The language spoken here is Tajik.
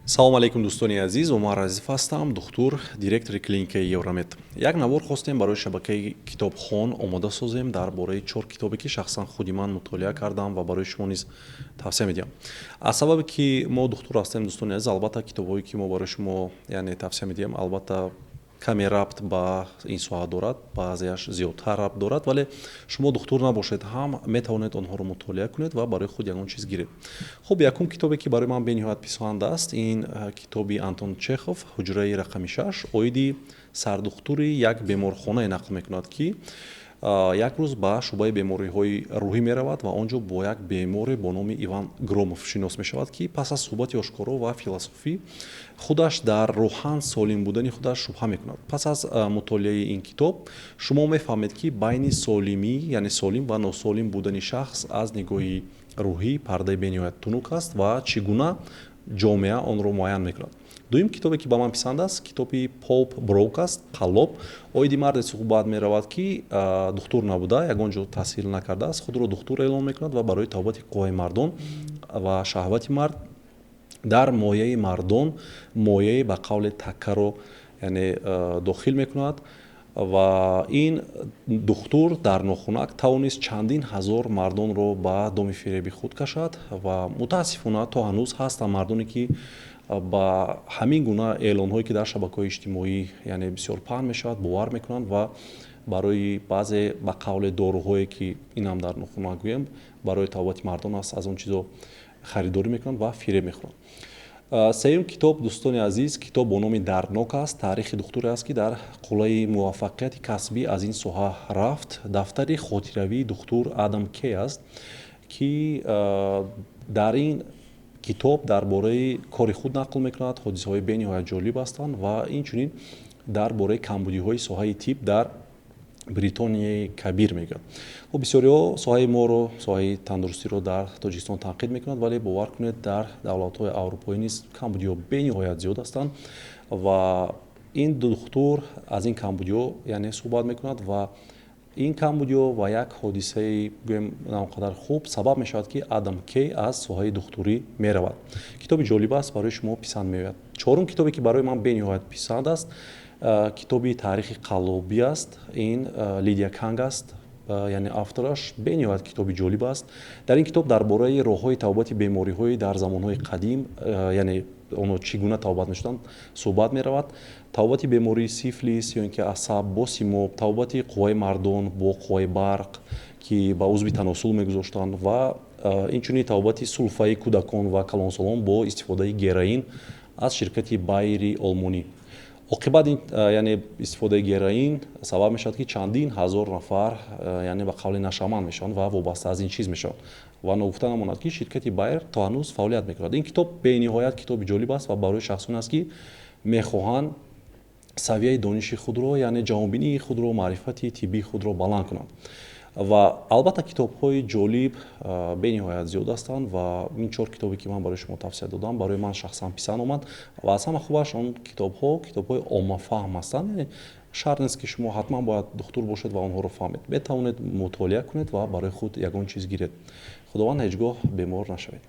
Салом алейкум, дӯстони азиз. Умар Азизов ҳастам, духтур, директори клиникаи Евромед. Як навор хостем барои шабакаи Китобхон омода созем дар бораи чор китобе, ки шахсан худи ман мутолиа кардам ва барои шумо низ тавсия медиҳам. Аз сабабе ки мо духтур ҳастем, дӯстони азиз, албатта, китобҳое, ки мо барои шумо, яъне, тавсия медиҳем, албатта, каме рабт ба ин соҳа дорад, баъзеаш зиёдтар рабт дорад, вале шумо духтур набошед ҳам, метавонед онҳоро мутолиа кунед ва барои худ ягон чиз гиред. Хуб, якум китобе, ки барои ман бениҳоят писанд аст, ин китоби Антон Чехов «Ҳуҷраи рақами шаш». Оиди сардухтури як беморхонае нақл мекунад, ки як рӯз ба шӯъбаи бемориҳои рӯҳӣ меравад ва он ҷо бо як беморе бо номи Иван Громов шинос мешавад, ки пас аз суҳбати ошкоро ва философӣ худаш дар рӯҳан солим будани худаш шубҳа мекунад. Пас аз мутолиаи ин китоб шумо мефаҳмед, ки байни солимӣ, яъне солим ва носолим будани шахс аз нигоҳи рӯҳӣ пардаи бениҳоят тунук аст ва чӣ гуна ҷомеа онро муайян мекунад. Дуюм китобе, ки ба ман писанд аст, китоби Поп Броук аст, «Қаллоб». Оиди марде суҳбат меравад, ки духтур набуда, ягон ҷо таҳсил накардааст, худро духтур эълон мекунад ва барои табобати қувваи мардон ва шаҳвати мард дар мояи мардон мояи ба қавле таккаро, яъне, дохил мекунад ва ин духтур дар нохунак тавонист чандин ҳазор мардонро ба доми фиреби худ кашад. Ва мутаассифона, то ҳанӯз ҳастанд мардоне, ки ба ҳамин гуна эълонҳое, ки дар шабакаҳои иҷтимоӣ, яъне, бисёр паҳн мешавад, бовар мекунанд ва барои баъзе, ба қавле, доруҳое, ки инам дар нохунак гӯем, барои табобати мардон аст, аз он чизо харидорӣ мекунанд ва фиреб мехӯранд. Сеюм китоб, дӯстони азиз, китоб бо номи «Дарднок» аст. Таърихи духтуре аст, ки дар қуллаи муваффақияти касбӣ аз ин соҳа рафт. Дафтари хотиравии духтур Адам Кей аст, ки дар ин китоб дар бораи кори худ нақл мекунад. Ҳодисаҳои бениҳоят ҷолиб ҳастанд ва инчунин дар бораи камбудиҳои соҳаи тиб дар Бритонияи Кабир мегӯяд. Хуб, бисёриҳо соҳаи моро, соҳаи тандурустиро дар Тоҷикистон танқид мекунад, вале бовар кунед, дар давлатҳои аврупоӣ низ камбудиҳо бениҳоят зиёд ҳастанд ва ин духтур аз ин камбудиҳо, яъне, суҳбат мекунад. Ва ин камбудиҳо ва як ҳодисаи, гӯем, на он қадар хуб сабаб мешавад, ки Адам Кей аз соҳаи духтурӣ меравад. Китоби ҷолиб аст, барои шумо писанд меояд. Чорум китобе, ки барои ман бениҳоят писанд аст, китоби таърихи қаллобӣ аст. Ин Лидия Канг аст, яъне, автораш. Бениҳоят китоби ҷолиб аст. Дар ин китоб дар бораи роҳҳои табобати бемориҳои дар замонҳои қадим, яъне, онҳо чӣ гуна табобат мешуданд, суҳбат меравад. Табобати бемории сифлис ё ин ки асаб бо симоб, табобати қувваи мардон бо қувваи барқ, ки ба узви таносул мегузоштанд, ва инчунин табобати сулфаи кӯдакон ва калонсолон бо истифодаи героин аз ширкати Байери олмонӣ. Оқибат ин, яъне, истифодаи героин сабаб мешавад, ки чандин ҳазор нафар, яъне, ба қавли нашъаманд мешаванд ва вобаста аз ин чиз мешаванд. Ва ногуфта намонад, ки ширкати Байер то ҳанӯз фаъолият мекунад. Ин китоб бениҳоят китоби ҷолиб аст ва барои шахсоне аст, ки мехоҳанд савияи дониши худро, яъне, ҷаҳонбинии худро, маърифати тиббии худро баланд кунанд. Ва албатта, китобҳои ҷолиб бениҳоят зиёд ҳастанд ва ин чор китобе, ки ман барои шумо тавсия додам, барои ман шахсан писанд омад. Ва аз ҳама хубаш, он китобҳо китобҳои оммафаҳм ҳастанд, яъне, шарт нест, ки шумо ҳатман бояд духтур бошед ва онҳоро фаҳмед. Метавонед мутолиа кунед ва барои худ ягон чиз гиред. Худованд, ҳеҷ гоҳ бемор нашавед.